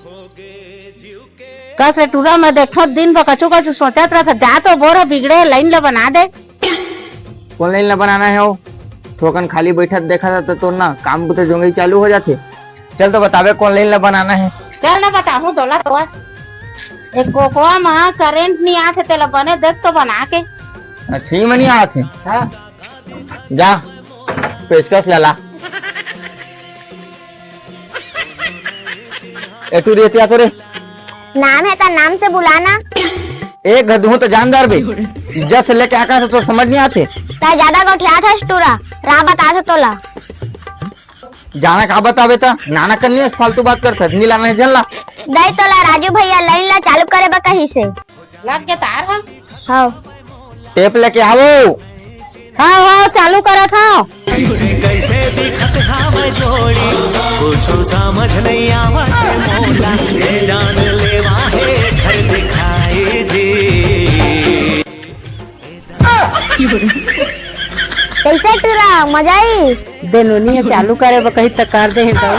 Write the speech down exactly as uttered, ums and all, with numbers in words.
कस रे टूरा, मैं देखो दिन भर कछु कछु सोचत रहत, जा तो बोर ह बिगड़े हे, लाइन ल बना दे। कोन लाइन ल बनाना हे हो? थोकन खाली बैठत देखत त तोर ना काम बुता जोंगई चालू हो जाथे। चल तो बताबे कोन लाइन ल बनाना हे। चल ना बताहूँ तोला तो। एक कोकोआ म करंट नइ आथे, तेला बने देख तो बना के। अच्छा, ई म नइ आथे। हाँ। जा, पेचकस ले ला। ए टूरी, एती आ तो रे। नाम हे त नाम से बुलाना। एक घदू तो जानदार बे। इज्जत से लेके आका तो तोर समझ नइ आथे। तैं जादा गोठियात हस टूरा, राह बताथे तोला। जाना का बताबे त, नाना कन नइ फालतू बात करथस, नइ लाना हे झन ला। दई तोला राजू भैया लाइन ला चालू करे बर कहिस हे। लग गे तार ह? हव। टेप लेके आवो। हव, हव, चालू करत हव। कैसे कैसे दिखत हावय जोड़ी, कुछो समझ नहीं आवत मोला, ये जान लेवा हे घर दिखाई जी। कैसे टूरा, मजा आई? दे नोनी, ये चालू करे बर कही त कर दे हे तो।